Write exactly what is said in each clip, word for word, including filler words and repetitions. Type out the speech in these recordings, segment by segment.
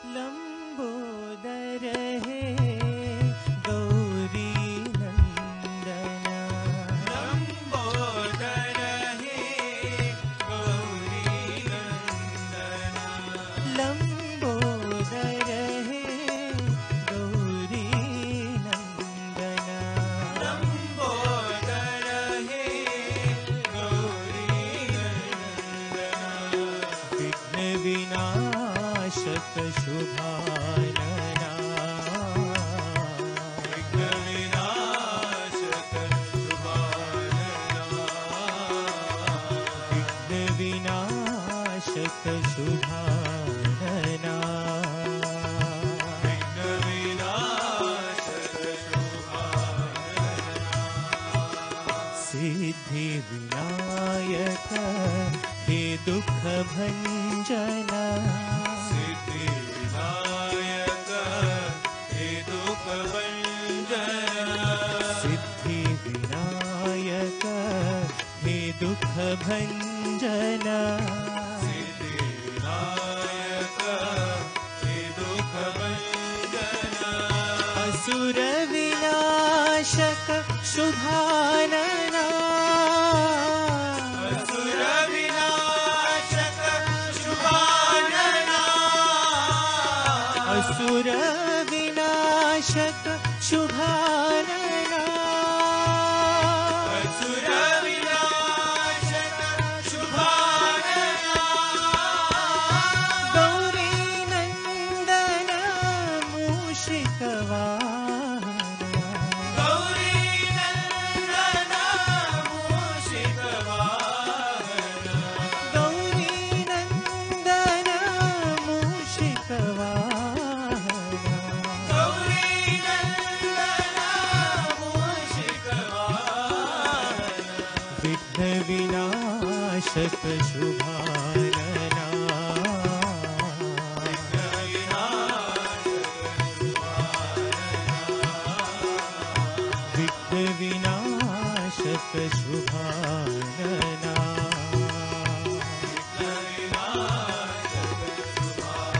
लंबोदर हे गौरी नंदना। लंबोदर हे गौरी नंदना। लंबोदर हे गौरी नंदना। लंबोदर हे गौरी नंदना। विघ्न विनाशक शुभानना। विघ्न विनाशक शुभानना। विघ्न विनाशक शुभानना। विघ्न विनाशक शुभानना। सिद्धि विनायक हे दुख भंजन। सिद्धि विनायक हे दुख भंजन। सिद्धि विनायक हे दुख भंजन। सिद्धि विनायक हे दुख भंजन। असुर विनाशक शुभानना। असुर विनाशक शुभानना। असुर विनाशक शुभानना। असुर विनाशक शुभानना। गौरी नंदन मूषिक वाहन। गौरी नंदन मूषिक वाहन। गौरी नंदन मूषिक वाहन। गौरी नंदन मूषिक वाहन। विघ्न विनाशक शुभानना। विघ्न विनाशक शुभानना। विघ्न विनाशक शुभानना। विघ्न विनाशक शुभानना।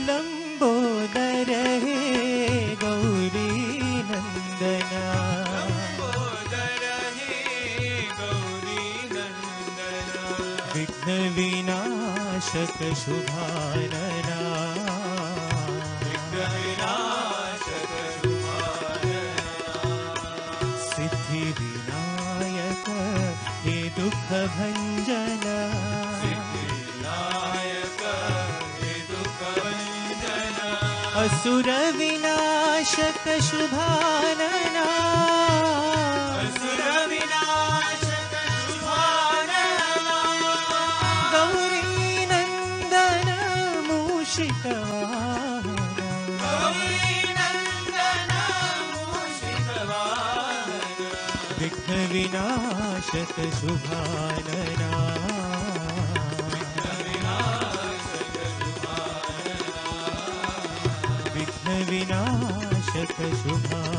लंबोदर हे गौरी नंदना। लंबोदर हे गौरी नंदना। विघ्न विनाशक शुभानना। विघ्न विनाशक शुभानना। सिद्धि विनायक हे दुख भंजन। सिद्धि विनायक हे दुख भंजन। असुर विनाशक शुभानना। असुर विनाशक शुभानना। गौरी नंदन मूषिक वाहन। गौरी नंदन मूषिक वाहन। विघ्न विनाशक शुभानना। विघ्न विनाशक शुभानना।